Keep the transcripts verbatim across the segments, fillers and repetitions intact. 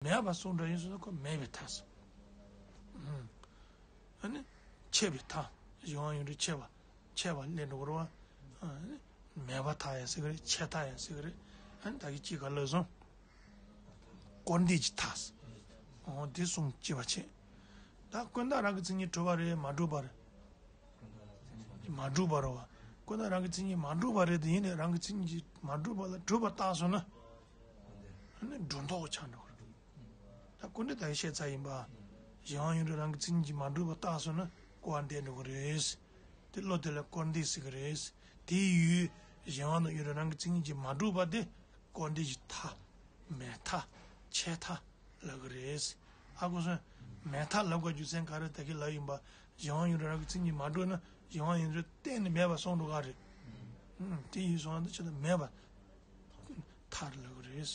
མེད་པ་གསུངས་འགྲོ་ཡིན་སོང་ན་ཁོ་མེད་པའི་མཐའ་སོ། ཨ་ནི་ཆད་པའི་མཐའ། གཞན་དབང་ཡོངས་གྲུབ་ཆད་པ། ཆད་པ་སླེབས་འགྲོ་གི་རེད་བ། ཨ་ནི་མེད་པའི་མཐའ་ཡང་ཟེར་གི་རེད། ཆད་མཐའ་ཡང་ཟེར་གི་རེད། ཨ་ནི་ད་གི་གཅིག་ག་ལབ་སོང་། སྐུར་འདེབས་ཀྱི་མཐའ། འོ་དེ་གསུམ་གཅིག་པ་བྱས། ད་ཀུན་བརྟགས་རང་གི་མཚན་ཉིད་གྲུབ་པ་རེད་མ་གྲུབ་པ་རེད། མ་གྲུབ་པ་རེད་བ། ཀུན་བརྟགས་རང་གི་མཚན་ཉིད་མ་གྲུབ་པ་རེད་དེ་ཡིན་ནའི་རང་གི་མཚན་ཉིད་མ་གྲུབ་པ་ལ་གྲུབ་པ་བཏགས་སོང་ན། ཨ་ནི་སྒྲོ་འདོགས་ཆགས་འགྲོ་གི་རེད། ད་སྐུར་འདེབས་ད་གིན་བཤད་ཚར་ཡིན་པ། གཞན་དབང་ཡོངས་གྲུབ་རང་གི་མཚན་ཉིད་ཀྱིས་མ་གྲུབ་པ་བཏགས་སོང་ན་སྐུར་བ་འདེབས་འགྲོ་གི་རེད། དེ་བློ་དེ་ལ་སྐུར་འདེབས་ཟེར་གི་རེད། དེའི་ཡུལ་གཞན་དབང་དང་ཡོངས་གྲུབ་རང་གི་མཚན་ཉིད་ཀྱིས་མ་གྲུབ་པ་དེ་སྐུར་འདེབས་ཀྱི་མཐའ། མེད་མཐའ། ཆད་མཐའ་ལབ་གི་རེད། ཧ་གོ་སོང་། མེད་མཐའ་ལབ་དགོས་རྒྱུ་མཚན་ག་རེ་ད་གིན་ལབ་ཡིན་པ། གཞན་དབང་ཡོངས་གྲུབ་རང་གི་མཚན་ཉིད་མ་གྲུབ་ན་གཞན་དབང་ཡོངས་གྲུབ་གཏན་ནས་མེད་པ་སོང་འགྲོ་ག་རེད། ཨུམ། དེ་ཡིན་སོང་ན་ད་ཆད་མཐའ་མེད་པ། མཐའ་ལབ་གི་རེད།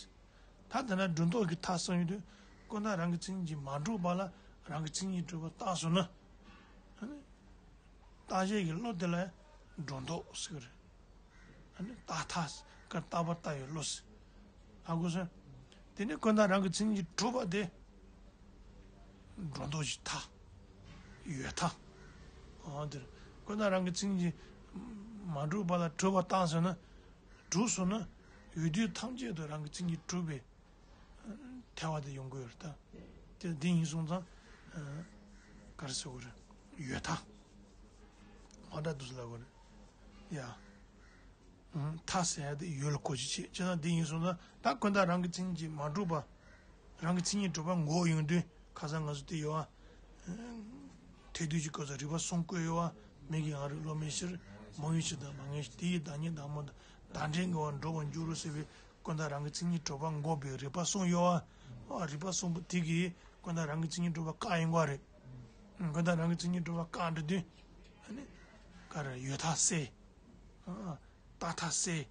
ད་དེ་ན་སྒྲོ་འདོགས་ཀྱི་མཐའ་གསུངས་ཡོང་དུས། ཀུན་བརྟགས་རང་གི་མཚན་ཉིད་ཀྱིས་མ་གྲུབ་པ་ལ་རང་གི་མཚན་ཉིད་གྲུབ་པ་བཏགས་སོང་ན། ཨ་ནི། བརྟག་དཔྱད་ཀྱི་བློ་དེ་ལ་སྒྲོ་འདོགས་ཟེར་གི་རེད། ཨ་ནི་བརྟག་མཐའ་ཀ་བརྟག་པ་ལྟ་བའི་བློ་ཟེར། ཧ་གོ་སོང་། དེ་ནི་ཀུན་བརྟགས་རང་གི་མཚན་ཉིད་ཀྱིས་གྲུབ་པ་དེ། སྒྲོ་འདོགས་ཀྱི་མཐའ། ཡོད་མཐའ། འོ་དེར་ཀུན་བརྟགས་རང་གི་མཚན་ཉིད་ཀྱིས་མ་གྲུབ་པ་ལ་གྲུབ་པ་བཏགས་སོང་ན། གྲུབ་སོང་ན། ཡོད་དུས་ཐམས་ཅད་དུ་རང་གི་མཚན་ཉིད་གྲུབ་པའི་ཐལ་བ་དེ་ཡོང་གི་ཡོད་རེད་ད། དེ་འདི་ཡིན་སོང་ཙང་། ག་རེ་ཟེར་དགོས་རེད། ཡོད་མཐའ། མ་འདྲ་འདུག་ཟེར་ལབ་དགོས་རེད། ཡ། མཐའ་ཟེར་ཡ་དེ་ཡོད་ལ་གོ་ཅི་བྱེད་ཅེ་ན་འདི་ཡིན་སོང་ཙང་ད་ཀུན་བརྟགས་རང་གི་མཚན་ཉིད་ཀྱིས་མ་གྲུབ་པ། རང་གི་མཚན་ཉིད་གྲུབ་པ་འགོག་ཡོང་དུས་ཁ་སང་ང་ཚོ་དེ་ཡོད་ཨ། ཐལ་འདུས་ཀྱི་སྐབས་སུ་རིགས་པ་གསུམ་བཀོད་ཡོད་ཨ། མིག་གི་དབང་རིག་བློ་མིག་ཕྱིར། མིག་ཡུལ་ཕྱིར་དང་མ་ངེས་ཕྱིར། དེ་ཡི་བདག་ཉིད་བདག་མེད་དང་བདག་འདྲའི་འགལ་བར་འགྲོ་བར་འགྱུར་རོ་ཟེར་བའི། ཀུན་བརྟགས་རང་གི་མཚན་ཉིད་གྲུབ་པ་འགོག་པའི་རིགས་པ་གསུམ་ཡོད་པ། རིགས་པ་གསུམ་པོ་དེ་གིས་ཀུན་བརྟགས་རང་གི་མཚན་ཉིད་གྲུབ་པ་བཀག་ཡོང་གི་རེད། ཀུན་བརྟགས་རང་གི་མཚན་ཉིད་གྲུབ་པ་བཀག་འགྲོ་དུས། ཨ་ནི། ག་རེ་ཡོད་མཐའ་བསལ། རྟག་མཐའ་བསལ།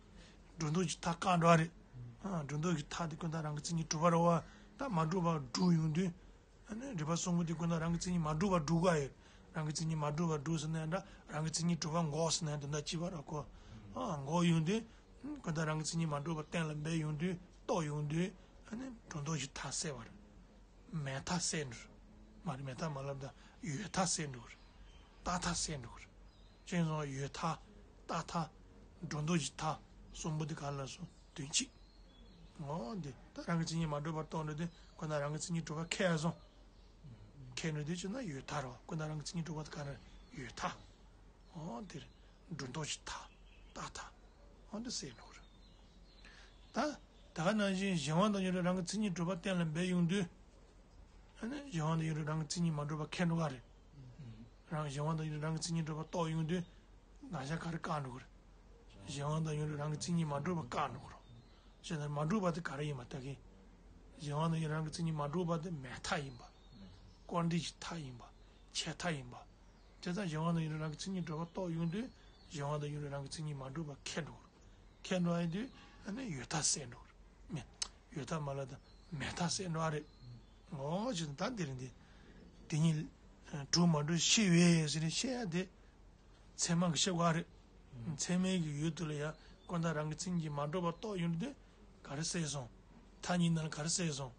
སྒྲོ་འདོགས་ཀྱི་མཐའ་བཀག་འགྲོ་བ་རེད། སྒྲོ་འདོགས་ཀྱི་མཐའ་དེ་ཀུན་བརྟགས་རང་གི་མཚན་ཉིད་གྲུབ་པ་རེད་བ། ད་མ་གྲུབ་པ་སྒྲུབ་ཡོང་དུས། ཨ་ནི་རིགས་པ་གསུམ་པོ་དེ་ཀུན་བརྟགས་རང་གི་མཚན་ཉིད་མ་གྲུབ་པ་སྒྲུབ་ག་ཡོད། རང་གི་མཚན་ཉིད་མ་གྲུབ་པ་སྒྲུབ་ཟེར་ན་འདྲ། རང་གི་མཚན་ཉིད་གྲུབ་པ་འགོག་ཟེར་ན་དོན་དག་གཅིག་པ་རེད་ཁོ། ཨ་འགོག་ཡོང་དུས། ཀུན་བརྟགས་རང་གི་མཚན་ཉིད་མ་གྲུབ་པ་གཏན་ལ་འབེབས་ཡོང་དུས་རྟོགས་ཡོང་དུས། ཨ་ནི་སྒྲོ་འདོགས་ཀྱི་མཐའ་བསལ་བ་རེད། མེད་མཐའ་བསལ་འགྲོ། མ་རེད་མེད་མཐའ་མ་ལབ་ད་ཡོད་མཐའ་བསལ་འགྲོ་གི་རེད། རྟག་མཐའ་བསལ་འགྲོ་གི་རེད། ཅེས་སོང་ཡོད་མཐའ། རྟག་མཐའ། སྒྲོ་འདོགས་ཀྱི་མཐའ། གསུམ་པོ་དེ་ག་ལ་སོང་དོན་གཅིག་འོ་འདི་ད་རང་གི་མཚན་ཉིད་མ་གྲུབ་པར་རྟོགས་འགྲོ་དུས་ཀུན་བརྟགས་རང་གི་མཚན་ཉིད་གྲུབ་པ་ཁེགས་སོང་། ཁེགས་འགྲོ་དུས་ཅི་ན་ཡོད་མཐའ་རེད་བ། ཀུན་བརྟགས་རང་གི་མཚན་ཉིད་གྲུབ་པ་དེ་ག་རེ་ཡོད་མཐའ། འོ་འདིར་སྒྲོ་འདོགས་ཀྱི་མཐའ། རྟག་མཐའ། འོ་འདི་བསལ་འགྲོ་གི་རེད། ད། ད་ག་ནང་བཞིན་གཞན་དབང་དང་ཡོངས་གྲུབ་རང་གི་མཚན་ཉིད་གྲུབ་པ་གཏན་ལ་འབེབས་ཡོང་དུས། ཨ་ནི་གཞན་དབང་དང་ཡོངས་གྲུབ་རང་གི་མཚན་ཉིད་མ་གྲུབ་པ་ཁེགས་འགྲོ་ག་རེད། རང་གཞན་དབང་དང་ཡོངས་གྲུབ་རང་གི་མཚན་ཉིད་གྲུབ་པ་རྟོགས་ཡོང་དུས། ང་ཤ་ག་རེ་བཀག་འགྲོ་གི་རེད། གཞན་དབང་དང་ཡོངས་གྲུབ་རང་གི་མཚན་ཉིད་མ་གྲུབ་པ་བཀག་འགྲོ་གི་རེད། ཞེ་ན་མ་གྲུབ་པ་དེ་ག་རེ་ཡིན་པ་ད་གིན། གཞན་དབང་དང་ཡོངས་གྲུབ་རང་གི་མཚན་ཉིད་མ་གྲུབ་པ་དེ་མེད་མཐའ་ཡིན་པ། སྐུར་འདེབས་ཀྱི་མཐའ་ཡིན་པ། ཆད་མཐའ་ཡིན་པ། དེ་ཙང་གཞན་དབང་དང་ཡོངས་གྲུབ་རང་གི་མཚན་ཉིད་གྲུབ་པ་རྟོགས་ཡོང་དུས་གཞན་དབང་དང་ཡོངས་གྲུབ་རང་གི་མཚན་ཉིད་མ་གྲུབ་པ་ཁེགས་འགྲོ་གི་རེད། ཁེགས་འགྲོ་བ་ཡིན་དུས་ཨ་ནི་ཡོད་མཐའ་བསལ་འགྲོ་གི་རེད། མེད། ཡོད་མཐའ་མ་ལབ་ད་མེད་མཐའ་བསལ་འགྲོ་བ་རེད། འོ་ཅི་ད་འདིར་འདི། དེ་ཉིད་གྲུབ་མ་གྲུབ་ཤེས་པས་ཟེར་ནས་བཤད་ཡ་དེ། ཚད་མ་གི་ཤེས་པ་རེད། ཚད་མའི་གི་ཡུལ་དུ་ལ་ཡང་ཀུན་བརྟགས་རང་གི་མཚན་ཉིད་མ་གྲུབ་པ་རྟོགས་ཡོང་དུས་ག་རེ་བསལ་སོང་། མཐའ་གཉིས་ནང་ལ་ག་རེ་བསལ་སོང་།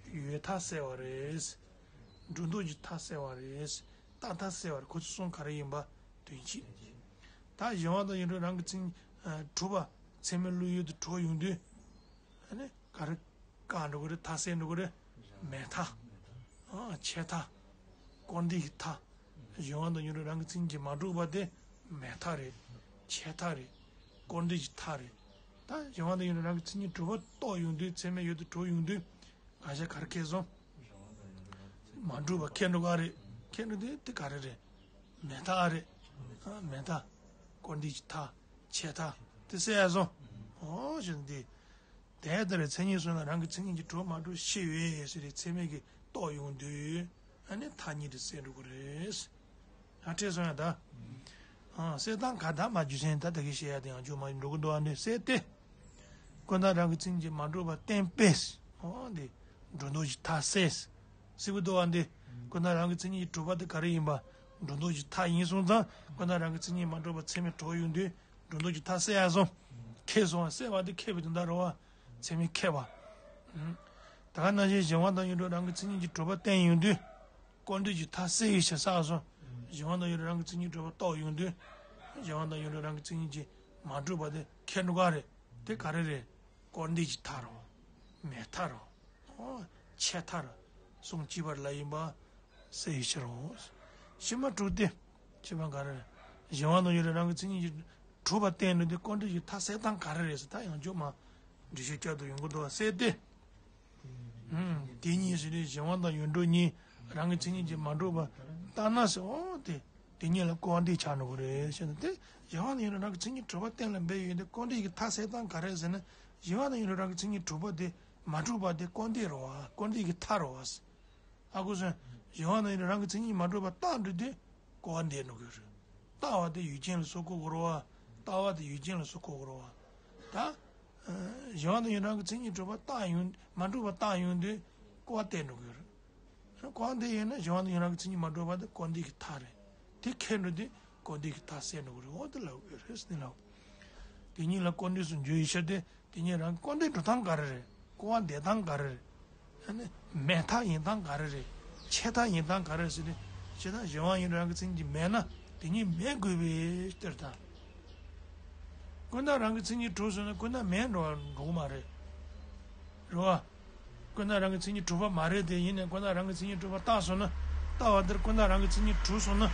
ཡོད་མཐའ་བསལ་བ་རེད། སྒྲོ་འདོགས་ཀྱི་མཐའ་བསལ་བ་རེད། རྟག་མཐའ་བསལ་བ་རེད། ཁོ་ཚོ་གསུམ་ག་རེ་ཡིན་པ་དོན་གཅིག་ད་གཞན་དབང་དང་ཡོངས་གྲུབ་རང་གི་མཚན་ཉིད་གྲུབ་པ་ཚད་མའི་བློ་ཡུལ་དུ་གྲུབ་ཡོང་དུས། ཨ་ནི་ག་རེ་བཀག་འགྲོ་གི་རེད། མཐའ་བསལ་འགྲོ་གི་རེད། མེད་མཐའ། ཨ་ཆད་མཐའ། སྐུར་འདེབས་ཀྱི་མཐའ། གཞན་དབང་དང་ཡོངས་གྲུབ་རང་གི་མཚན་ཉིད་ཀྱིས་མ་གྲུབ་པ་དེ་མེད་མཐའ་རེད། ཆད་མཐའ་རེད། སྐུར་འདེབས་ཀྱི་མཐའ་རེད། ད་གཞན་དབང་དང་ཡོངས་གྲུབ་རང་གི་མཚན་ཉིད་གྲུབ་པ་རྟོགས་ཡོང་དུས་ཚད་མའི་ཡུལ་དུ་གྲུབ་ཡོང་དུས་ང་ཤ་ག་རེ་ཁེགས་སོང་། མ་གྲུབ་པ་ཁེགས་འགྲོ་ག་རེད། ཁེགས་འགྲོ་དུས་དེ་ག་རེ་རེད། མེད་མཐའ་ཨ་རེད། ཨ་མེད་མཐའ། སྐུར་འདེབས་ཀྱི་མཐའ། ཆད་མཐའ། དེ་བསལ་ཡ་སོང་། འོ་ཞེས་འདི། དེ་ལྟར་མཚན་ཉིད་གསུམ་ལ་རང་གི་མཚན་ཉིད་ཀྱིས་གྲུབ་མ་གྲུབ་ཤེས་པས་ཟེར་ཏེ་ཚད་མས་ཀྱིས་རྟོགས་ཡོང་དུས་ཨ་ནི་མཐའ་གཉིས་དེ་བསལ་འགྲོ་གི་རེད། ཨ་འཕྲད་སོང་ཡ་ད། ཨ་བསལ་སྟངས་ག་ད་མ་རྒྱུ་མཚན་ད་ད་གི་བཤད་ཡ་དེ་ཡང་རྒྱུ་མ་འགྲོ་གི་འདུག་ཨ་འདི་བསལ་ཏེ། ཀུན་བརྟགས་རང་གི་མཚན་ཉིད་ཀྱིས་མ་གྲུབ་པ་བསྟན་པས། འོ་འདི། སྒྲོ་འདོགས་ཀྱི་མཐའ་བསལ། སྲིད་པའི་རྡོ་བ་འདི། ཀུན་བརྟགས་རང་གི་མཚན་ཉིད་ཀྱིས་གྲུབ་པ་དེ་ག་རེ་ཡིན་པ། སྒྲོ་འདོགས་ཀྱི་མཐའ་ཡིན་སོང་ཙང་ཀུན་བརྟགས་རང་གི་མཚན་ཉིད་མ་གྲུབ་པ་ཚད་མས་གྲུབ་ཡོང་དུས་སྒྲོ་འདོགས་ཀྱི་མཐའ་བསལ་ཡ་སོང་། ཁེགས་སོང་བ་བསལ་བ་དེ་ཁེགས་པའི་དོན་དག་རེད་བ། ཚད་མས་ཁེགས་པ། ཨུམ། ད་ག་ནང་བཞིན་གཞན་དབང་དང་ཡོངས་གྲུབ་རང་གི་མཚན་ཉིད་ཀྱིས་གྲུབ་པ་བསྟན་ཡོང་དུས། སྐུར་འདེབས་ཀྱི་མཐའ་གསལ་བའི་ཕྱིར་བསགས་སོ། གཞན་དབང་དང་ཡོངས་གྲུབ་རང་གི་མཚན་ཉིད་གྲུབ་པ་རྟོགས་ཡོང་དུས། གཞན་དབང་དང་ཡོངས་གྲུབ་རང་གི་མཚན་ཉིད་ཀྱིས་མ་གྲུབ་པ་དེ་ཁེགས་འགྲོ་ག་རེད། དེ་ག་རེ་རེད། སྐུར་འདེབས་ཀྱི་མཐའ་རོ། མེད་མཐའ་རོ། ཨོ། ཆད་མཐའ་རོ། གསུང་གཅིག་པར་ལབ་ཡིན་པ། གསལ་བའི་ཕྱིར་རོ། ཕྱི་མ་དྲུག་སྟེ། ཕྱི་མ་ག་རེ་རེད། གཞན་དབང་དང་ཡོངས་གྲུབ་རང་གི་མཚན་ཉིད་ཀྱིས་གྲུབ་པ་བསྟན་ནས་དེ་སྐུར་འདེབས་ཀྱི་མཐའ་གསལ་སྟངས་ག་རེ་རེད་ཟེར། ད་ཡང་བསྐྱར་མ་འགྲེལ་བཤད་བསྐྱར་དུ་ཡོང་གི་འདུག་བ། གསལ་ཏེ། ཨུམ། དེ་གཉིས་ཟེར་དུས་གཞན་དབང་དང་ཡོངས་གྲུབ་གཉིས་རང་གི་མཚན་ཉིད་ཀྱིས་མ་གྲུབ་པ་ལྟར་ན་ཟེར། འོ་དེ། དེ་གཉིས་ལ་སྐུར་འདེབས་ཆགས་འགྲོ་གི་རེད་ཟེར་ན། དེ་གཞན་དབང་དང་ཡོངས་གྲུབ་རང་གི་མཚན་ཉིད་གྲུབ་པ་གཏན་ལ་འབེབས་ཡོད་དེ་སྐུར་འདེབས་ཀྱི་མཐའ་གསལ་སྟངས་ག་རེ་ཟེར་ན། གཞན་དབང་དང་ཡོངས་གྲུབ་རང་གི་མཚན་ཉིད་གྲུབ་པ་དེ་མ་གྲུབ་པ་དེ་སྐུར་འདེབས་རེད་བ། སྐུར་འདེབས་ཀྱི་མཐའ་རེད་བ། ཨ་ཁུ་སོན། གཞན་དབང་དང་ཡོངས་གྲུབ་རང་གི་མཚན་ཉིད་མ་གྲུབ་པ་རྟགས་འགྲུབ་དུས་སྐུར་འདེབས་འགྲོ་གི་རེད། རྟགས་པ་དེ་ཡུལ་ཅན་ལ་སོགས་སྐུར་དགོས་རེད་བ། རྟགས་པ་དེ་ཡུལ་ཅན་ལ་སོགས་སྐུར་དགོས་རེད་བ། ད། གཞན་དབང་དང་ཡོངས་གྲུབ་རང་གི་མཚན་ཉིད་གྲུབ་པ་རྟགས་ཡོང་མ་གྲུབ་པ་རྟགས་ཡོང་དུས་སྐུར་བ་བསྟན་འགྲོ་གི་རེད། སྐུར་བ་འདི་ཡིན་ན་གཞན་དབང་དང་ཡོངས་གྲུབ་རང་གི་མཚན་ཉིད་མ་གྲུབ་པ་དེ་སྐུར་འདེབས་ཀྱི་མཐའ་རེད། དེ་ཁེགས་འགྲོ་དུས་སྐུར་འདེབས་ཀྱི་མཐའ་གསལ་འགྲོ་གི་རེད། འོ་དེ་ལབ་དགོས་རེད་ཟེར་ནས་ལབ། དེ་གཉིས་ལ་སྐུར་འདེབས་སུ་འགྱུར་བའི་ཕྱིར་ཏེ། དེ་གཉིས་རང་སྐུར་འདེབས་འགྲོ་སྟངས་ག་རེ་རེད། སྐུར་བ་འདེབས་སྟངས་ག་རེ་རེད། ཨ་ནི་མེད་མཐའ་ཡིན་སྟངས་ག་རེ་རེད། ཆད་མཐའ་ཡིན་སྟངས་ག་རེ་རེད་ཟེར་ཏེ། བྱས་ན་གཞན་དབང་ཡོངས་གྲུབ་རང་གི་མཚན་ཉིད་ཀྱིས་མེད་ན་དེ་གཉིས་མེད་དགོས་པའི་ཕྱིར་དང་། ཀུན་བརྟགས་རང་གི་མཚན་ཉིད་གྲུབ་སོང་ན་ཀུན་བརྟགས་མེད་འགྲོ་བ་འགྲོ་གི་མ་རེད། རེད་བ། ཀུན་བརྟགས་རང་གི་མཚན་ཉིད་གྲུབ་པ་མ་རེད་དེ། ཡིན་ནའི་ཀུན་བརྟགས་རང་གི་མཚན་ཉིད་གྲུབ་པ་བཏགས་སོང་ན། བཏགས་པ་དེར་ཀུན་བརྟགས་རང་གི་མཚན་ཉིད་གྲུབ་སོང་ན།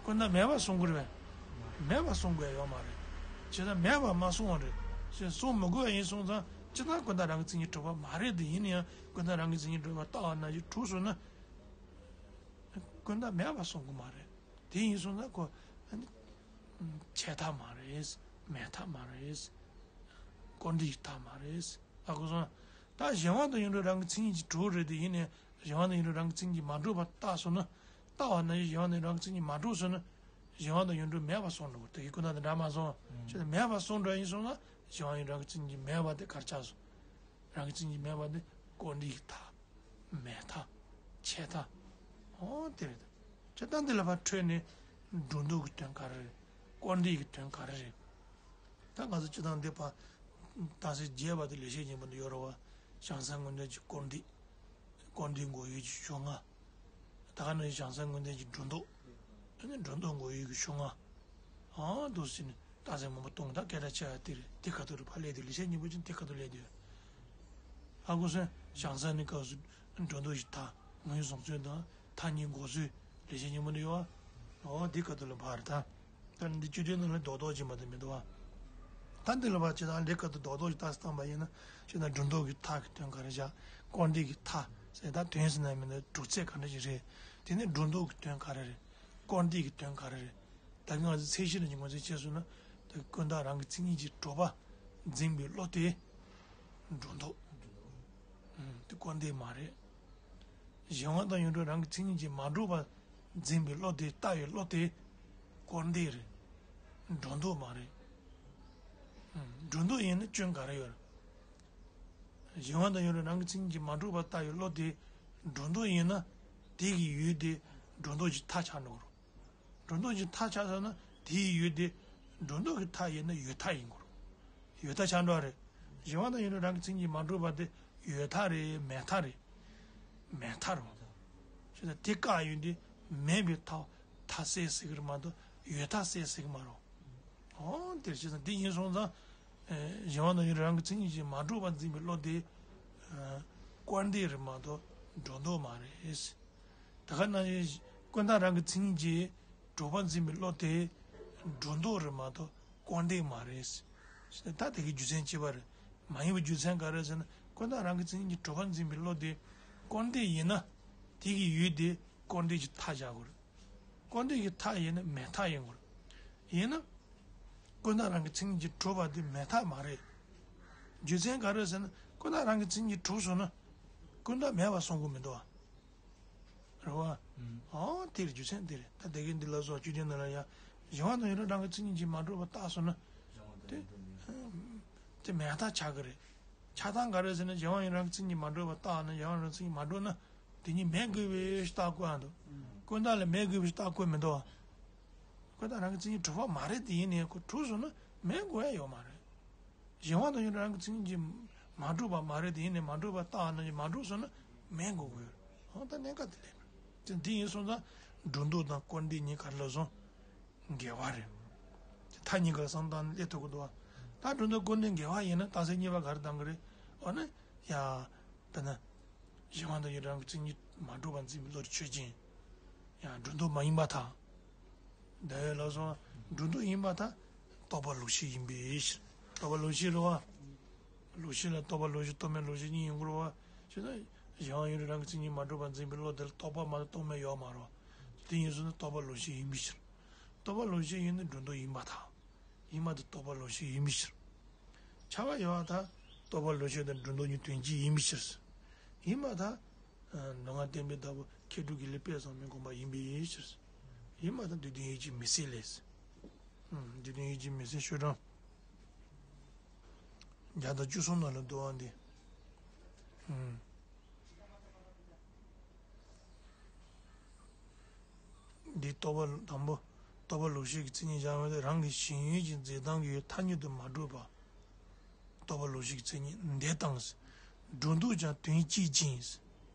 ཀུན་བརྟགས་མེད་པ་གསུང་དགོས་རེད་པས། མེད་པ་གསུང་དགོས་ཡོད་མ་རེད། བྱས་ཙང་མེད་པ་མ་གསུང་བ་རེད། ཞེས་གསུང་མི་དགོས་པ་ཡིན་སོང་ཙང་སྤྱིར་བཏང་ཀུན་བརྟགས་རང་གི་མཚན་ཉིད་གྲུབ་པ་མ་རེད་དེ། ཡིན་ན་ཡང་ཀུན་བརྟགས་རང་གི་མཚན་ཉིད་གྲུབ་པ་བཏགས་པ་ནང་བཞིན་གྲུབ་སོང་ན། ཀུན་བརྟགས་མེད་པ་གསུང་གི་མ་རེད། དེ་ཡིན་སོང་ན་ཁོ། ཨ་ནི། ཆད་མཐའ་མ་རེད། མེད་མཐའ་མ་རེད། སྐུར་འདེབས་ཀྱི་མཐའ་མ་རེད། ཨ་ཁུ་སོང་། ད་གཞན་དབང་དང་ཡོངས་གྲུབ་རང་གི་མཚན་ཉིད་ཀྱིས་གྲུབ་རེད་དེ། ཡིན་ནའི་གཞན་དབང་དང་ཡོངས་གྲུབ་རང་གི་མཚན་ཉིད་ཀྱིས་མ་གྲུབ་པ་བཏགས་སོང་ན། བཏགས་པ་ནང་བཞིན་གཞན་དབང་དང་རང་གི་མཚན་ཉིད་མ་གྲུབ་སོང་ན། གཞན་དབང་དང་ཡོངས་གྲུབ་མེད་པ་གསུངས་འགྲོ་གི་རེད། དེ་གི་ཀུན་བརྟགས་དེ་འདྲ་མ་སོང་། ཨང་། ཅེས་མེད་པ་གསུངས་འགྲོ་ཡིན་སོང་ན་གཞན་དབང་ཡོངས་གྲུབ་རང་གི་མཚན་ཉིད་མེད་པ་དེ་ག་རེ་ཆགས་སོང་། རང་གི་མཚན་ཉིད་མེད་པ་དེ་སྐུར་འདེབས་ཀྱི་མཐའ། མེད་མཐའ། ཆད་མཐའ། འོ་དེ་རེད། ད་ལྟ་འདི་ལ་ཕར་འཕྲོས་ནས་སྒྲོ་འདོགས་ཀྱི་དོན་ག་རེ་རེད། སྐུར་འདེབས་ཀྱི་དོན་ག་རེ་རེད། ད་ང་ཚོ་སྤྱིར་བཏང་འདི་པ། རྟགས་གསལ་རྒྱས་པ་དེ་ལེགས་བཤད་སྙིང་པོ་ནང་ཡོད་རེད་བ། བྱང་སེམས་དངོས་བསྟན་གྱི་སྐུར་འདེབས། སྐུར་འདེབས་འགོག་ཡུལ་གྱི་ཕྱོགས་སྔ། ད་ག་ནང་བཞིན་བྱང་སེམས་དངོས་བསྟན་གྱི་སྒྲོ་འདོགས། དེ་ནི་སྒྲོ་འདོགས་འགོག་ཡུལ་གྱི་ཕྱོགས་སྔ། ཨང་། འདུག་ཟེར་ནས་རྟགས་གསལ་སྔོན་པོ་སྟོང་དང་སྐད་གྲགས་ཆེ་བ་དེ་རེད། དེ་ཁ་ཐུག་རེད། ཕར་སླེབས་དུས་ལེགས་བཤད་སྙིང་པོ་ཅན་དེ་ཁ་ཐུག་སླེབས་དུས། ཧ་གོ་སོང་། བྱང་སེམས་ནི་སྐབས་སུ་སྒྲོ་འདོགས་ཀྱི་མཐའ། ངོས་བཟུང་ཚུལ་དང་མཐའ་གཉིས་འགོག་ཚུལ་ལེགས་བཤད་སྙིང་པོ་ནང་ཡོད་བ། འོ་འདི་ཁ་ཐུག་ལ་ཕར་རེད་ད། ད་འདི་བཅུ་བདུན་ནང་ལ་རྡོག་རྡོག་ཅིག་མ་གཏོགས་མི་འདུག་བ། ད་འདི་ལ་ཕར་ཇི་ལྟར་ལས་ཀ་དུ་རྡོག་རྡོག་ཅིག་རྟགས་སུ་བཏང་པ་ཡིན་ན། ཅི་ན་སྒྲོ་འདོགས་ཀྱི་མཐའ་གི་དོན་ག་རེ་བཞག་སྐུར་འདེབས་ཀྱི་མཐའ་ཟེར། ད་དོན་ཟེར་ན་མི་འདུག་གྲུབ་ཚད་ག་འདྲ་ཞིག་རེད། དེ་ནས་སྒྲོ་འདོགས་ཀྱི་དོན་ག་རེ་རེད། སྐུར་འདེབས་ཀྱི་དོན་ག་རེ་རེད། ད་གིན་ང་ཚོ་ཚད་གཞི་ནང་གི་ངོས་འཛིན་བྱས་སོང་ན། ད་ཀུན་བརྟགས་རང་གི་མཚན་ཉིད་ཀྱིས་གྲུབ་པ་འཛིན་པའི་བློ་དེ་སྒྲོ་འདོགས། ཨུམ། དེ་སྐུར་འདེབས་མ་རེད། གཞན་དབང་དང་ཡོངས་གྲུབ་རང་གི་མཚན་ཉིད་ཀྱིས་མ་གྲུབ་པ་འཛིན་པའི་བློ་དེ། ལྟ་བའི་བློ་དེ་སྐུར་འདེབས་རེད། སྒྲོ་འདོགས་མ་རེད། ཨུམ། སྒྲོ་འདོགས་ཡིན་ན་སྐྱོན་ག་རེ་ཡོད་རེད། གཞན་དབང་དང་ཡོངས་གྲུབ་རང་གི་མཚན་ཉིད་ཀྱིས་མ་གྲུབ་པ་ལྟ་བའི་བློ་དེ་སྒྲོ་འདོགས་ཡིན་ན། དེ་གི་ཡུལ་དེ་སྒྲོ་འདོགས་ཀྱི་མཐའ་ཆགས་འགྲོ་གི་རེད། སྒྲོ་འདོགས་ཀྱི་མཐའ་ཆགས་ཚར་ན་དེའི་ཡུལ་དེ་སྒྲོ་འདོགས་ཀྱི་མཐའ་ཡིན་ན་ཡོད་མཐའ་ཡིན་དགོས་རེད། ཡོད་མཐའ་ཆགས་འགྲོ་བ་རེད། གཞན་དབང་དང་ཡོངས་གྲུབ་རང་གི་མཚན་ཉིད་མ་གྲུབ་པ་དེ་ཡོད་མཐའ་རེད། མེད་མཐའ་རེད། མེད་མཐའ་རེད། ཞེས་ན་དེ་བཀག་ཡོད་དེ་མེད་པའི་མཐའ། མཐའ་གསལ་ཟེར་གི་རེད་མ་གཏོགས་ཡོད་མཐའ་གསལ་ཟེར་གི་མ་རེད། འོ་དེར་བྱས་ཙང་འདི་ཡིན་སོང་ཙང་། ཨེ། གཞན་དབང་དང་ཡོངས་གྲུབ་རང་གི་མཚན་ཉིད་ཀྱིས་མ་གྲུབ་པར་འཛིན་པའི་བློ་དེ། ཨ། སྐུར་འདེབས་རེད་མ་གཏོགས་སྒྲོ་འདོགས་མ་རེད། ད་ག་ནང་བཞིན་ཀུན་བརྟགས་རང་གི་མཚན་ཉིད་ཀྱིས་གྲུབ་པར་འཛིན་པའི་བློ་དེ་སྒྲོ་འདོགས་རེད་མ་གཏོགས་སྐུར་འདེབས་མ་རེད། ད་དེ་གི་རྒྱུ་མཚན་གཅིག་པ་རེད། མ་ཡིན་པའི་རྒྱུ་མཚན་ག་རེ་ཟེར་ན། ཀུན་བརྟགས་རང་གི་མཚན་ཉིད་ཀྱིས་གྲུབ་པར་འཛིན་པའི་བློ་དེ་སྐུར་འདེབས་ཡིན་ན། དེ་གི་ཡུལ་དེ་སྐུར་འདེབས་ཀྱི་མཐའ་བཞག་དགོས་རེད། སྐུར་འདེབས་ཀྱི་མཐའ་ཡིན་ན་མེད་མཐའ་ཡིན་དགོས་རེད། ཡིན་ན། ཀུན་བརྟགས་རང་གི་མཚན་ཉིད་ཀྱིས་གྲུབ་པ་དེ་མེད་མཐའ་མ་རེད། རྒྱུ་མཚན་ག་རེ་ཟེར་ན། ཀུན་བརྟགས་རང་གི་མཚན་ཉིད་ཀྱིས་གྲུབ་སོང་ན། ཀུན་བརྟགས་མེད་པ་གསུང་གི་མི་འདུག་བ། རེད་བ། ཨང་། དེ་རེད། རྒྱུ་མཚན་དེ་རེད། ད་དེ་གའི་འདི་ལ་སོགས་བཅུ་བདུན་ནང་ལ་ཡང་། གཞན་དབང་དང་ཡོངས་གྲུབ་རང་གི་མཚན་ཉིད་ཀྱིས་མ་གྲུབ་པ་བཏགས་སོང་ན། དེ། དེ་མེད་མཐའ་ཆགས་ཀྱི་རེད། ཆགས་སྟངས་ག་རེ་ཟེར་ན། གཞན་དབང་ཡོངས་གྲུབ་རང་གི་མཚན་ཉིད་མ་གྲུབ་པ་བཏགས་ན། གཞན་དབང་རང་གི་མཚན་ཉིད་མ་གྲུབ་ན། དེ་གཉིས་མེད་དགོས་པའི་རྟགས་བཀོད་ཡ་འདུག་ཀུན་བརྟགས་ལ་མེད་དགོས་པའི་རྟགས་བཀོད་མི་འདུག་བ། ཀུན་བརྟགས་རང་གི་མཚན་ཉིད་གྲུབ་པ་མ་རེད་དེ། ཡིན་ནའི་ཁོ་གྲུབ་སོང་ན་མེད་དགོས་ཡ་ཡོད་མ་རེད། གཞན་དབང་དང་ཡོངས་གྲུབ་རང་གི་མཚན་ཉིད་ཀྱིས་ མ་གྲུབ་པ་མ་རེད་དེ། ཡིན་ནའི་མ་གྲུབ་པ་བཏགས་ན་མ་གྲུབ་སོང་ན་མེད་དགོས་ཀྱི་ཡོད་རེད། འོ་ད་གནད་འགག་དེ་ལས་རེད། དེ་འདི་ཡིན་སོང་ཙང་སྒྲོ་འདོགས་དང་སྐོར་འདེབས་གཉིས་ག་རེ་ལབ་སོང་། འགལ་བ་རེད། དེ་མཐའ་གཉིས་ཀ་ལ་བསམ་བཏང་ནས་སླེབས་ཐུབ་ཀྱི་འདུག་བ། ད་སྒྲོ་འདོགས་སྐོར་འདེབས་འགལ་བ་ཡིན་ན་རྟགས་གསལ་གཉིས་པ་ག་རེ་བཏང་གི་རེད། འོ་ན་ཡ། ད་ན། གཞན་དབང་དང་ཡུལ་རང་གི་མཚན་ཉིད་མ་གྲུབ་པར་འཛིན་པའི་བློ་དེ་ཆོས་ཅན། ཡང་སྒྲོ་འདོགས་མ་ཡིན་པར་ཐལ། འདི་ལ་སོགས་སྒྲོ་འདོགས་ཡིན་པར་ཐལ། རྟོག་པ་ལོག་ཤེས་ཡིན་པའི་ཕྱིར། རྟོག་པ་ལོག་ཤེས་རེད་བ། ལོག་ཤེས་ལ་རྟོག་པ་ལོག་ཤེས་རྟོག་མེད་ལོག་ཤེས་གཉིས་ཡོང་གི་རེད་བ། བྱས་ན་གཞན་དབང་ཡུལ་རང་གི་མཚན་ཉིད་མ་གྲུབ་པར་འཛིན་པའི་བློ་དེ་ལ་རྟོག་པ་མ་གཏོགས་རྟོག་མེད་ཡོད་མ་རེད་བ། དེ་ཡིན་སོང་ན་རྟོག་པ་ལོག་ཤེས་ཡིན་པའི་ཕྱིར། རྟོག་པ་ལོག་ཤེས་ཡིན་ན་སྒྲོ་འདོགས་ཡིན་པར་ཐལ། ཡིན་པར་ཐལ། རྟོག་པ་ལོག་ཤེས་ཡིན་པའི་ཕྱིར། ཁྱབ་པ་ཡོད་པར་ཐལ། རྟོག་པ་ལོག་ཤེས་དང་སྒྲོ་འདོགས་གཉིས་དོན་གཅིག་ཡིན་པའི་ཕྱིར། ཡིན་པར་ཐལ། མདོ་སྔགས་བསྟན་པའི་བདག་པོ་མཁས་གྲུབ་དགེ་ལེགས་དཔལ་བཟང་མོའི་དགོངས་པ་ཡིན་པའི་ཕྱིར། ཡིན་པར་ཐལ། སྡེ་བདུན་ཡིད་ཀྱི་མུན་སེལ་ལས། སྡེ་བདུན་ཡིད་ཀྱི་མུན་སེལ་ཤོག་གྲངས་བརྒྱ་དང་བཅུ་གསུམ་ནང་ལ་འདུག་པ་འདི། འདི་རྟོག་པ་དང་པོ། རྟོག་པ་ལོག་ཤེས་ཀྱི་མཚན་ཉིད་སྦྱར་བ་དེ་རང་གི་ཞེན་ཡུལ་གྱི་འཛིན་སྟངས་ཀྱི་ཐ་སྙད་དུ་མ་གྲུབ་པ། རྟོག་པ་ལོག་ཤེས་ཀྱི་མཚན་ཉིད་འདི་དང་། སྒྲོ་འདོགས་ཀྱང་དོན་གཅིག་ཅན།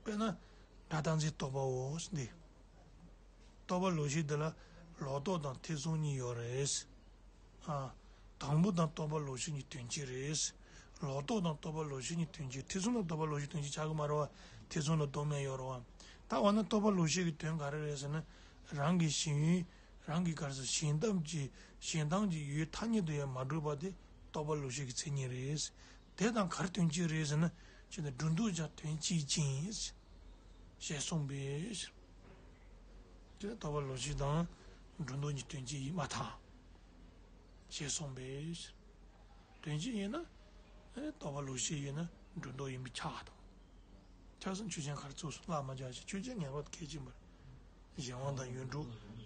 དཔེར་ན། སྒྲ་རྟག་འཛིན་རྟོག་པའོ། འདི། རྟོག་པ་ལོག་ཤེས་འདི་ལ་ལོག་རྟོག་དང་ཐེ་ཚོམ་གཉིས་ཡོད་རེད། ཨ། དང་པོ་དང་རྟོག་པ་ལོག་ཤེས་གཉིས་དོན་གཅིག་རེད། ལོག་རྟོག་དང་རྟོག་པ་ལོག་ཤེས་གཉིས་དོན་གཅིག་ཐེ་ཚོམ་དང་རྟོག་པ་ལོག་ཤེས་དོན་གཅིག་ཆགས་ཀྱི་མ་རེད་བ། ཐེ་ཚོམ་ལ་རྟོག་མེད་ཡོད་རེད་བ། ད་འོ་ན་རྟོག་པ་ལོག་ཤེས་ཀྱི་དོན་ག་རེ་རེད་ཟེར་ན། རང་གི་ཞེན་ཡུལ། རང་གི་ག་རེ་ཟེར། ཞེན་སྟངས་ཀྱི་ཞེན་སྟངས་ཀྱི་ཡུལ་ཐ་སྙད་དུ་ཡང་མ་གྲུབ་པ་དེ་རྟོག་པ་ལོག་ཤེས་ཀྱི་མཚན་ཉིད་རེད། དེ་དང་ག་རེ་དོན་གཅིག་རེད་ཟེར་ན། ཅི་ནས་སྒྲོ་འདོགས་ཀྱང་དོན་གཅིག་ཅན། ཞེས་གསུངས་པས། དེ་རྟོག་པ་ལོག་ཤེས་དང་སྒྲོ་འདོགས་གཉིས་དོན་གཅིག་ཡིན་པར་ཐལ། ཞེས་གསུངས་པས། དོན་གཅིག་ཡིན་ན། ཨེ། རྟོག་པ་ལོག་ཤེས་ཡིན་ན་སྒྲོ་འདོགས་ཡིན་པས་ཁྱབ་པ་དང་། ཁྱབ་སོང་། ཆོས་ཅན་ག་རེ་ཚུགས་སོང་། ལ་མ་རྒྱག་ཅིག་ཆོས་ཅན་ངེས་པར་དུ་གལ་ཆེན་པོ་རེད། གཞན་དབང་དང་ཡུལ་འགྲོ་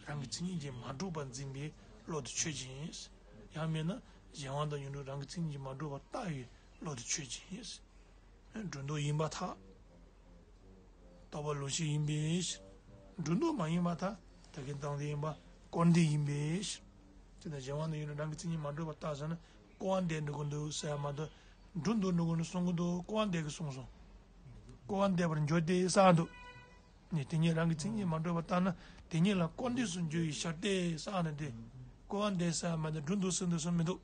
རང་གི་མཚན་ཉིད་ཀྱིས་མ་གྲུབ་པར་འཛིན་པའི་བློ་དེ་ཆོས་ཅན། ཡང་མིན་ན་གཞན་དབང་དང་ཡུལ་འགྲོ་རང་གི་མཚན་ཉིད་ཀྱིས་མ་གྲུབ་པར་བཏགས་པའི་བློ་དེ་ཆོས་ཅན། སྒྲོ་འདོགས་ཡིན་པར་ཐལ། རྟོག་པ་ལོག་ཤེས་ཡིན་པས། སྒྲོ་འདོགས་མ་ཡིན་པར་ཐལ། ད་གིན་བཏང་དེ་ཡིན་པ། སྐོར་འདེབས་ཡིན་པས། དེ་ལྟར་གཞན་དབང་དང་ཡུལ་འགྲོ་རང་གི་མཚན་ཉིད་མ་གྲུབ་པར་བཏགས་ཟེར་ན། སྐོར་བ་འདེབས་འགྲོ་གི་འདུག་ཟེར་ཡ་མ་གཏོགས། སྒྲོ་འདོགས་འགྲོ་གི་འདུག་གསུང་གི་འདུག་སྐོར་བ་འདེབས་ཀྱི་གསུངས་སོང་། སྐོར་བ་འདེབས་པར་འགྱུར་ཏེ་ཟེར་འདུག་ནས་དེ་ཉིད་རང་གི་མཚན་ཉིད་མ་གྲུབ་པར་བཏགས་ན། དེ་ཉིད་ལ་སྐོར་འདེབས་སུ་འགྱུར་བའི་ཕྱིར་ཏེ་ཟེར་ནས་ཏེ། སྐོར་བ་འདེབས་ཟེར་ཡ་མ་གཏོགས་སྒྲོ་འདོགས་ཟེར་འདོགས་ས་མི་འདུག་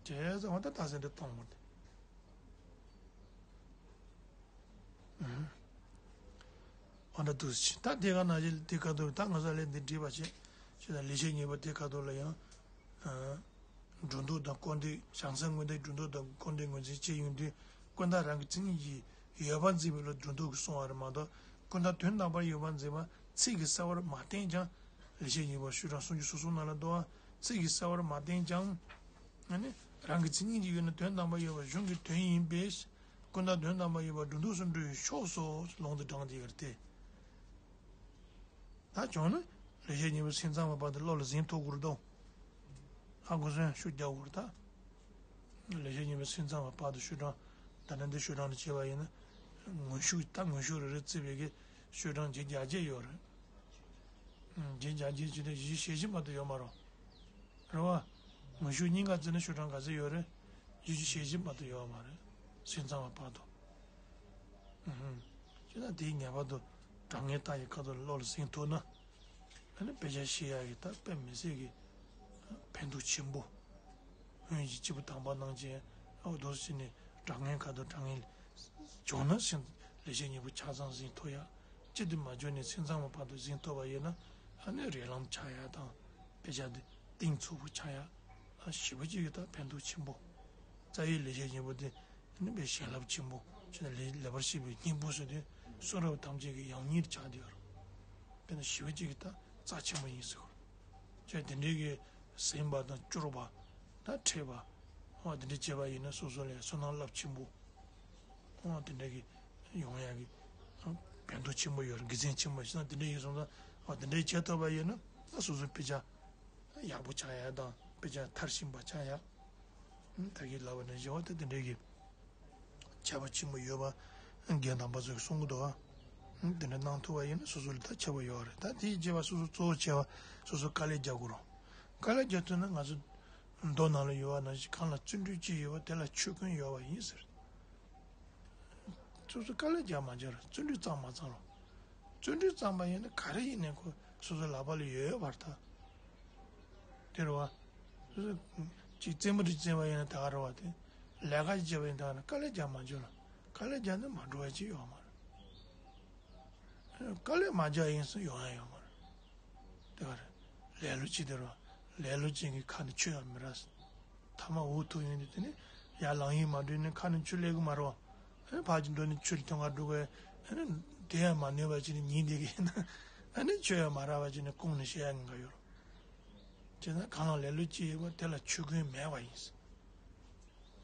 བྱས་ཙང་འོ་ད་རྟགས་གསལ་འདི་གཏོང་བར་ཏེ། འོ་ན་འདུག་སེ་ད་དེ་ག་ནང་བཞིན་དེ་ཁ་ཐུག་ད་ང་ཚོ་ལས་འདི་འགྲིག་པ་བྱས། ཞེས་དང་ལེགས་བཤད་སྙིང་པོ་དེ་ཁ་ཐུག་ལ་ཡང་། སྒྲོ་འདོགས་དང་སྐོར་འདེབས། བྱང་སེམས་དངོས་འདས་སྒྲོ་འདོགས་དང་སྐོར་འདེབས་ངོས་འཛིན་བྱེད་ཡོང་དུས། ཀུན་བརྟགས་རང་གི་མཚན་ཉིད་ཀྱིས་ཡོད་པར་འཛིན་པའི་བློ་སྒྲོ་འདོགས་ཀྱིས་གསུངས་པ་རེད་མ་གཏོགས། ཀུན་བརྟགས་དོན་དམ་པར་ཡོད་པར་འཛིན་པ་ཚིག་གིས་གསལ་བར་མ་བསྟན་ཀྱང་། ལེགས་བཤད་སྙིང་པོ་ཤོག་གྲངས་སུམ་ཅུ་སོ་གསུམ་ནང་ལ་འདུག་པ། ཚིག་གིས་གསལ་བར་མ་བསྟན་ཀྱང་། ཨ་ནི་རང་གི་མཚན་ཉིད་ཀྱིས་ཡོད་ན་དོན་དམ་པར་ཡོད་པ་གཞུང་གི་དོན་ཡིན་པས། ཀུན་བརྟགས་དོན་དམ་པར་ཡོད་པ་སྒྲོ་འདོགས་སུ་འགྲོ་བའི་ཕྱོགས་སོ་ལུང་དུ་དྲངས་ཏེ་ཡོད་རེད་དེ། ད་བྱུང་ན་ལེགས་བཤད་སྙིང་པོ་སེམས་ཙམ་པ་བར་དུ་བློ་ལ་ཟིན་ཐུབ་དགོས་རེད་དོ། ཨ་ཁུ་སོན་ཤུགས་རྒྱག་དགོས་རེད་ད། ལེགས་བཤད་སྙིང་པོ་སེམས་ཙམ་པ་བར་དུ་ཤོག་གྲངས། ད་ནི་འདི་ཤོག་གྲངས་ལ་བྱས་པ་ཡིན་ན། ངོ་ཤུགས་ད་ངོ་ཤུགས་རེ་རེ་བརྩིས་པའི་གི་ཤོག་གྲངས་བརྒྱད་བརྒྱ་བརྒྱད་ཡོད་རེད། བརྒྱད་བརྒྱ་བརྒྱད་བྱས་ཏེ་བཞི་བཅུ་ཞེ་བཞི་མ་གཏོགས་ཡོད་མ་རེད། རེད་བ། ངོ་ཤུགས་གཉིས་ཀ་བརྩིས་ན་ཤོག་གྲངས་ག་ཚོད་ཡོད་རེད། བཞི་བཅུ་ཞེ་བཞི་མ་གཏོགས་ཡོད་མ་རེད། སེམས་ཙམ་པ་བར་དུ། ཨུ་ཧུམ། བྱས་ན་དེའི་ངེས་པར་དུ་དྲང་ངེས་རྟགས་ཀྱི་ཁ་ཐུག་ལ་བློ་ལ་ཟིན་ཐུབ་ན། ཨ་ནི་དཔེ་ཆ་ཤེས་ཡག་གི་ད་དཔེ་མི་སྲིད་ཀྱི་ཕན་ཐོགས་ཆེན་པོ། སྔོན་གྱི་སྐྱེས་བུ་དམ་པ་རྣམས་ཀྱིས་འོ་འདུག་སེ་བྱས་ནས་དྲང་ངེས་ཁ་ཐུག་དྲང་ངེས་བྱུང་ན་སེམས་ལེགས་བཤད་སྙིང་པོ་ཆ་ཚང་ཟིན་ཐུབ་ཡག་གཅིག་ཏུ་མ་གྱུར་ནས་སེམས་ཙམ་པ་བར་དུ་ཟིན་ཐུབ་པ་ཡིན་ན། ཨ་ནི་རིགས་ལམ་ཆགས་ཡག་དང་དཔེ་ཆ་འདི་གཏིང་ཚུགས་པོ་ཆགས་ཡག་ཞེ་པོ་ཅིག་གི་ད་ཕན་ཐོགས་ཆེན་པོ། རྩ་བའི་ལེགས་བཤད་སྙིང་པོ་འདི་ནི་དཔེ་བྱིན་རླབས་ཆེན་པོ་ཆེ་ན་ལེགས་ལེགས་པར་བཤད་པའི་སྙིང་པོ་ཟེར་དུས་གསུང་རབ་ཐམས་ཅད་ཀྱི་ཡང་སྙིང་ཆགས་བསྡད་ཡོད་རེད། དཔེར་ན་ཞེ་པོ་ཅིག་གི་ད་རྩ་ཆེན་པོ་ཡིན་ཟེར་བ། ཅེས་དེ་འདྲའི་གི་ཟིན་པ་དང་སྐྱོར་བ་དང་ཕྲད་པ། འོ་དེ་འདྲ་བྱས་པ་ཡིན་ན་སོ་སོ་ལ་བསོད་ནམས་རླབས་ཆེན་པོ། འོ་དེ་འདྲ་གི་ཡོང་ཡག་གི་ཕན་ཐོགས་ཆེན་པོ་ཡོད་རེད། དགེ་མཚན་ཆེན་པོ་ཞིག་ན་དེ་འདྲ་ཡིན་སོང་ཙང་། འོ་དེ་འདྲ་བྱས་ཐུབ་པ་ཡིན་ན་ད་སོ་སོའི་དཔེ་ཆ་ཡག་པོ་ཆགས་ཡག་དང་དཔེ་ཆ་མཐར་ཕྱིན་པ་ཆགས་ཡག་ད་གིན་ལབ་པ་ནང་བཞིན་འོ་ད་དེ་འདྲ་གི་ཁྱད་པར་ཆེན་པོ་ཡོད་པ་རྒན་དམ་པ་ཚོས་གསུང་གི་འདུག་ཨ། དེ་འདྲ་གནང་ཐུབ་པ་ཡིན་ན་སོ་སོ་ལ་ད་ཁྱད་པར་ཡོད་རེད། ད་དེའི་རྗེས་པ་སོ་སོ་གཙོ་བོ་བྱས་པ་སོ་སོ་དཀའ་ལས་རྒྱག་དགོས་རེད། དཀའ་ལས་རྒྱག་ཐུབ་ན་ང་ཚོ་མདོ་ནང་ལ་ཡོད་པ་ནང་བཞིན་གང་ལ་བརྩོན་འགྲུས་ཅི་ཡོད་པ་དེ་ལ་ཆོས་ཀུན་ཡོད་པ་ཡིན་ཟེར། སོ་སོ་དཀའ་ལས་རྒྱག་མ་བྱོས་ར། བརྩོན་འགྲུས་བརྩམས་མ་བརྩམས་ར། བརྩོན་འགྲུས་བརྩམས་པ་ཡིན་ན་ག་རེ་ཡིན་ནའི་ཁོ་སོ་སོའི་ལག་པ་ལ་ཡོད་ཡོད་བར་ཐག་དེ་རེད་བ། སོ་སོ་ཅིག་རྩེད་མོ་ཅིག་རྩེད་པ་ཡིན་ན་ད་ག་རེད་བ། དེ་ལས་ཀ་ཅིག་བྱེད་པ་ཡིན་ན་ད་ག་རེད། དཀའ་ལས་རྒྱག་མ་བྱོས་ར། དཀའ་ལས་རྒྱག་ན་མ་འགྲོ་བ་ཅིག་ཡོད་མ་རེད། དཀའ་ལས་མ་རྒྱག་ཡིན་ཟེར་ཡོང་ཡ་ཡོད་མ་རེད། དེ་ག་རེད། ལེ་ལོ་ཅིག་དེ་རེད་བ། ལེ་ལོ་ཅན་གྱི་ཁ་ནས་ཆུ་ཡང་མི་རག་ཟེར། ཐ་མ་འུ་ཐུག་ཡོང་དུས་དེ་ནས་ཡར་ལངས་ཡིག་མ་འགྲོ་ནས་ཁ་ནས་ཆུ་སླེབས་གི་མ་རེད་བ། ཨ་ནི་ཕར་ཅིག་འགྲོ་ནས་ཆུ་ལ་ཐོན་ག་འགྲོ་གི། ཨ་ནི་དེ་ཡང་མ་ནུས་པ་ཅིག་ནས་ཉིན་དེ་གི་ཡིན་ན། ཨ་ནི་ཆུ་ཡང་མ་རག་པ་ཅིག་ནས་ཁོང་ནས་བཤད་ཡ་གང་ག་ཡོད་རེད། བྱས་ཙང་གང་ལ་ལེ་ལོ་ཅིག་ཡོད་པ་དེ་ལ་ཆུ་རྐྱེན་མེད་པ་ཡིན། བྱས་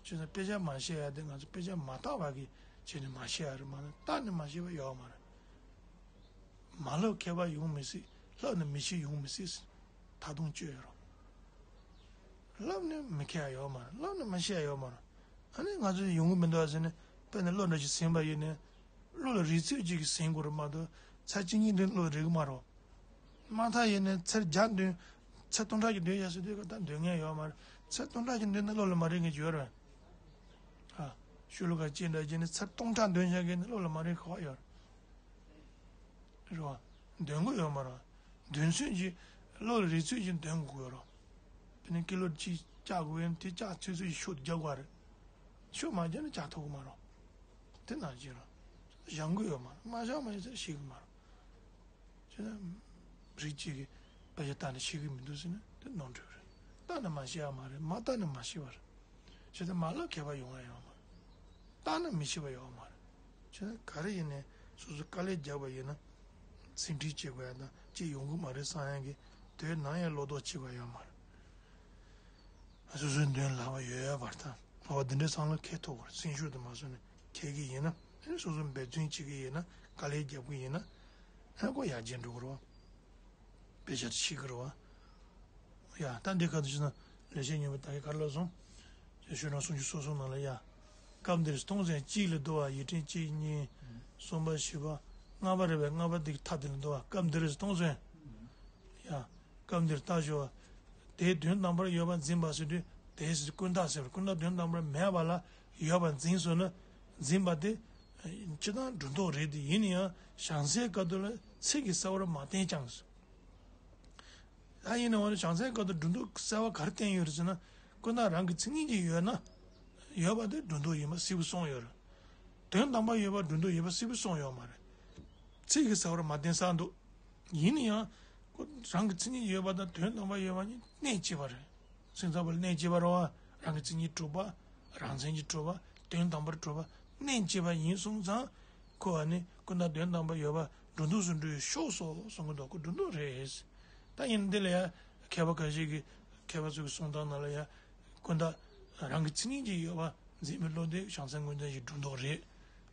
ཙང་དཔེ་ཆ་མ་ཤེས་ཡ་དེ་ང་ཚོ་དཔེ་ཆ་མ་བལྟས་པ་གི་བྱས་ནས་མ་ཤེས་ཡ་རེད་མ་གཏོགས་བལྟས་ནས་མ་ཤེས་པ་ཡོད་མ་རེད། མ་བསླབས་མཁས་པ་ཡོང་མི་སྲིད། བསླབས་ནས་མི་ཤེས་ཡོང་མི་སྲིད། ད་དུང་བཅོས་ཡོད་རོགས། བསླབས་ནས་མི་མཁས་ཡ་ཡོད་མ་རེད། བསླབས་ནས་མ་ཤེས་ཡ་ཡོད་མ་རེད། ཨ་ནི་ང་ཚོ་ཡོང་གི་མི་འདུག་ཟེར་ནས་དཔེར་ན་བློ་འདྲ་ཞིག་ཟིན་པ་ཡིན་ནས་བློ་ལ་རིག་ཚུལ་ཅིག་གིས་ཟིན་དགོས་རེད་མ་གཏོགས་ཚར་གཅིག་གཉིས་འདོན་བློ་ལ་རིག་གི་མ་རེད། མ་མཐའ་ཡིན་ནས་ཚར་བརྒྱ་འདོན། ཚར་སྟོང་ཕྲག་གཅིག་འདོན་ཡ་ཟེར་དུས་ཀ་ད་འདོན་མཁན་ཡོད་མ་རེད། ཚར་སྟོང་ཕྲག་གཅིག་འདོན་ན་བློ་ལ་མ་རིག་མཁན་ཅིག་ཡོད་རེད། ཨ། ཤོ་ལོ་ཀ་གཅིག་འདྲ་བྱས་ནས་ཚར་སྟོང་ཕྲག་འདོན་བཞག་མཁན་ནི་བློ་ལ་མ་རིག་ག་པར་ཡོད་རེད། རེད་བ། འདོན་གི་ཡོད་མ་རེད། འདོན་ཚུལ་གྱིས་བློ་ལ་རིག་ཚུལ་གྱིས་འདོན་དགོས་ཀྱི་ཡོད་རེད། དེ་ནས་ཀི་ལོ་གཅིག་བཅག་དགོས་ཡིན་དེ་བཅག་ཚུལ་ཚུལ་གྱིས་ཤུགས་རྒྱག་དགོས་རེད། ཤུགས་མ་རྒྱག་ན་བཅག་ཐུབ་ཀྱི་མ་རེད། དེ་ནང་བཞིན་རེད། སྦྱང་གི་ཡོད་མ་རེད། མ་སྦྱངས་པ་ཡིན་ཚེ་ཤེས་ཀྱི་མ་རེད། བྱས་ན། རིགས་གཅིག་གིས་དཔེ་ཆ་ལྟ་ནས་ཤེས་ཀྱི་མི་འདུག་ཟེར་ན་དེ་ནོར་འཁྲུལ་རེད། ལྟ་ནས་མ་ཤེས་ཡ་མ་རེད། མ་ལྟ་ནས་མ་ཤེས་པ་རེད། བྱས་ཙང་མ་ལབ་མཁས་པ་ཡོང་ཡ་ཡོད་མ་རེད། ལྟ་ན་མི་ཤེས་པ་ཡོད་མ་རེད། བྱས་ཙང་ག་རེ་ཡིན་ནའི་སོ་སོ་དཀའ་ལས་རྒྱག་པ་ཡིན་ན་ཟིན་བྲིས་བྱེད་དགོས་ཡ་དང་ཅིག་ཡོང་གི་མ་རེད་བསམ་ཡ་གི་དོན་ནམ་ཡང་བློ་ལྡོག་བྱེད་དགོས་ཡ་ཡོད་མ་རེད། སོ་སོའི་འདོན་ལག་པ་ཡོད་ཡོད་བར་དང་། འོ་འདི་འདྲའི་བསམ་བློ་འཁྱེར་ཐུབ་དགོས་རེད། སེམས་ཤུགས་དེ་མ་བཟོས་ནས་འཁྱེར་གྱི་ཡིན་ན། ཨེ་སོ་སོ་འབད་བརྩོན་བྱེད་ཀྱི་ཡིན་ན། དཀའ་ལས་རྒྱབ་ཀྱི་ཡིན་ན། ཨེ་ཁོ་ཡར་རྒྱས་འགྲོ་གི་རེད་བ། དཔེ་ཆ་ཤེས་ཀྱི་རེད་བ། ཡ་ད་འདི་ཁ་ཐུག་བྱས་ན་ལེགས་བཤད་སྙིང་པོ་ད་གིན་ག་རེ་ལབ་སོང་། ཞུ་ན་སུམ་ཅུ་སོ་གསུམ་ནང་ལ་ཡ། སྐབས་འདིར་སྟོང་ཟད་གཅིག་ལས་བསྡུ་བ་ཡིད་དྲན་གཅིག་གཉིས། གསུམ་པ་བཞི་པ་ལྔ་པ་རེད་པས། ལྔ་པ་འདི་གི་མཐའ་དེ་ལས་བསྡུ་བ། སྐབས་འདིར་སྟོང་ཟད། ཡ། སྐབས་འདིར་ལྟ་ཞོག་དེའི་དོན་དམ་པར་ཡོད་པར་འཛིན་པ་ཟེར་དུས་དེའི་ཀུན་བརྟགས་ཟེར་བ་ཀུན་བརྟགས་དོན་དམ་པར་མེད་པ་ལ་ཡོད་པར་འཛིན་སོང་ན་འཛིན་པ་དེ། སྤྱིར་བཏང་སྒྲོ་འདོགས་རེད་དེ་ཡིན་ན་ཡང་བྱང་སའི་སྐབས་དུ་ལ་ཚིག་གིས་གསལ་བར་མ་བསྟན་ཀྱང་། ད་ཡིན་ནའང་བྱང་སའི་སྐབས་དུ་སྒྲོ་འདོགས་གསལ་བ་ག་རེ་བསྟན་ཡོད་རེད་ཟེར་ན། ཀུན་བརྟགས་རང་གི་མཚན་ཉིད་ཀྱིས་ཡོད་ན། ཡོད་པ་དེ་སྒྲོ་འདོགས་ཡིན་པ་གསལ་པོ་གསུངས་ཡོད་རེད། དོན་དམ་པར་ཡོད་པ་སྒྲོ་འདོགས་ཡིན་པ་གསལ་པོ་གསུངས་ཡོད་མ་རེད། ཚིག་གིས་གསལ་བར་མ་བསྟན་ས་འདུག་ཡིན་ན་ཡང་། ཁོ་རང་གི་མཚན་ཉིད་ཡོད་པ་དང་དོན་དམ་པར་ཡོད་པ་གཉིས་གནད་གཅིག་པ་རེད། སེམས་ཙམ་པ་ལ་གནད་གཅིག་པ་རེད་བ། རང་གི་མཚན་ཉིད་གྲུབ་པ། རང་མཚན་གྱིས་གྲུབ་པ། དོན་དམ་པར་གྲུབ་པ། གནད་གཅིག་པ་ཡིན་སོང་ཙང་། ཁོ་ཨ་ནི་ཀུན་བརྟགས་དོན་དམ་པར་ཡོད་པ་སྒྲོ་འདོགས་སུ་འགྲོ་བའི་ཕྱོགས་སོ་གསུང་གི་འདུག་ཁོ་སྒྲོ་འདོགས་རེད། ད་ཡིན་འདི་ལ་ཡ། མཁས་པ་ཁ་ཤས་ཀྱིས་མཁས་པ་ཚོ་གི་གསུང་སྟངས་ནང་ལ་ཡ། ཀུན་བརྟགས་རང་གི་མཚན་ཉིད་ཀྱིས་ཡོད་པ་འཛིན་པའི་བློ་དེ་བྱང་སེམས་དངོས་བསྟན་གྱི་སྒྲོ་འདོགས་རེད།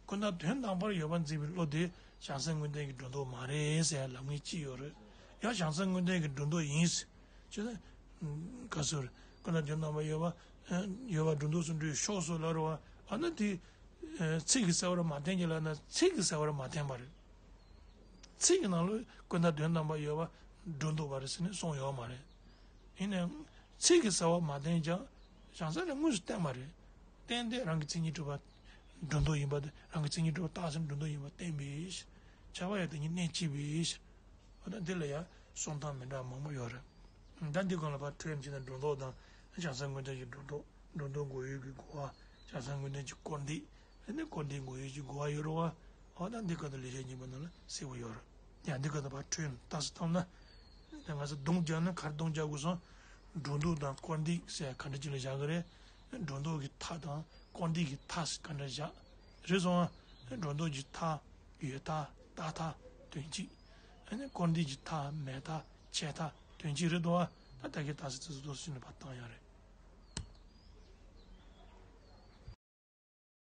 ཀུན་བརྟགས་དོན་དམ་པར་ཡོད་པ་འཛིན་པའི་བློ་དེ་བྱང་སེམས་དངོས་བསྟན་གྱི་སྒྲོ་འདོགས་མ་རེད་ཟེར་ཡ་ལབ་མཁན་གཅིག་ཡོད་རེད། ཡང་བྱང་སེམས་དངོས་བསྟན་གྱི་སྒྲོ་འདོགས་ཡིན་ཟེར། ཅེ་ན། ག་ཟེར། ཀུན་བརྟགས་དོན་དམ་པར་ཡོད་པ། ཡོད་པ་སྒྲོ་འདོགས་སུ་འགྲོ་བའི་ཕྱོགས་སོ་ལབ་རེད་བ། ཨ་ན་དེ། ཚིག་གིས་གསལ་བར་མ་བསྟན་གྱི་ལབ་ན་ཚིག་གིས་གསལ་བར་མ་བསྟན་པ་རེད། ཚིག་གི་ནང་ལ་ཀུན་བརྟགས་དོན་དམ་པར་ཡོད་པ་སྒྲོ་འདོགས་པ་རེད་ཟེར་ནས་གསུངས་ཡོད་མ་རེད། ཡིན་ནའང་། ཚིག་གིས་གསལ་བར་མ་བསྟན་ཀྱང་། བྱང་སེམས་ལ་དངོས་སུ་བསྟན་པ་རེད། བསྟན་ཏེ་རང་གི་མཚན་ཉིད་གྲུབ་པ། སྒྲོ་འདོགས་ཡིན་པ་དེ་རང་གི་མཚན་ཉིད་གྲུབ་པ་རྟགས་ཟིན་སྒྲོ་འདོགས་ཡིན་པ་བསྟན་པའི་ཕྱིར། ཁྱབ་པ་ཡང་དེ་ཉིད་གནད་གཅིག་པའི་ཕྱིར། འོ་ན་འདི་ལ་ཡང་གསུང་སྟངས་མི་འདྲ་མང་པོ་ཡོད་རེད། ད་འདི་གང་ལ་ཕར་འཕྲོས་ནས་བྱས་ན་སྒྲོ་འདོགས་དང་བྱང་སེམས་དངོས་བསྟན་གྱི་སྒྲོ་འདོགས། སྒྲོ་འདོགས་འགོག་ཡུལ་གྱི་གོ་བ། བྱང་སེམས་དངོས་བསྟན་གྱི་སྐོར་འདེབས། དེ་ནས་སྐོར་འདེབས་འགོག་ཡུལ་གྱི་གོ་བ་ཡོད་རེད་བ། འོ་ད་འདི་ག་དུ་ལེགས་བཤད་སྙིང་པོ་ནང་ལ་གསལ་པོ་ཡོད་རེད། ཡང་འདི་ག་དུ་ཕར་འཕྲོས་ནས་ལྟ་ས་བཏང་ན། ད་ང་ཚོ་སྡོམ་རྒྱག་ན་ག་རེ་སྡོམ་རྒྱག་དགོས་སོང་། སྒྲོ་འདོགས་དང་སྐོར་འདེབས་ཟེར་ག་འདྲ་ཅིག་ལ་བཞག་གི་རེད། སྒྲོ་འདོགས་ཀྱི་མཐའ་དང་སྐོར་འདེབས་ཀྱི་མཐའ་ཟེར་ག་འདྲ་བཞག་རེད་སོང་ཨ། སྒྲོ་འདོགས་ཀྱི་མཐའ། ཡོད་མཐའ། རྟག་མཐའ། དོན་གཅིག་ཨ་ནི་སྐོར་འདེབས་ཀྱི་མཐའ་མེད་མཐའ་ཆད་མཐའ་དོན་གཅིག་རེད་དོ། ད་ད་གིན་ད་སི་ཙི་ཙི་ཏོ་སི་ནས་ཕར་བཏང་ཡ་རེད།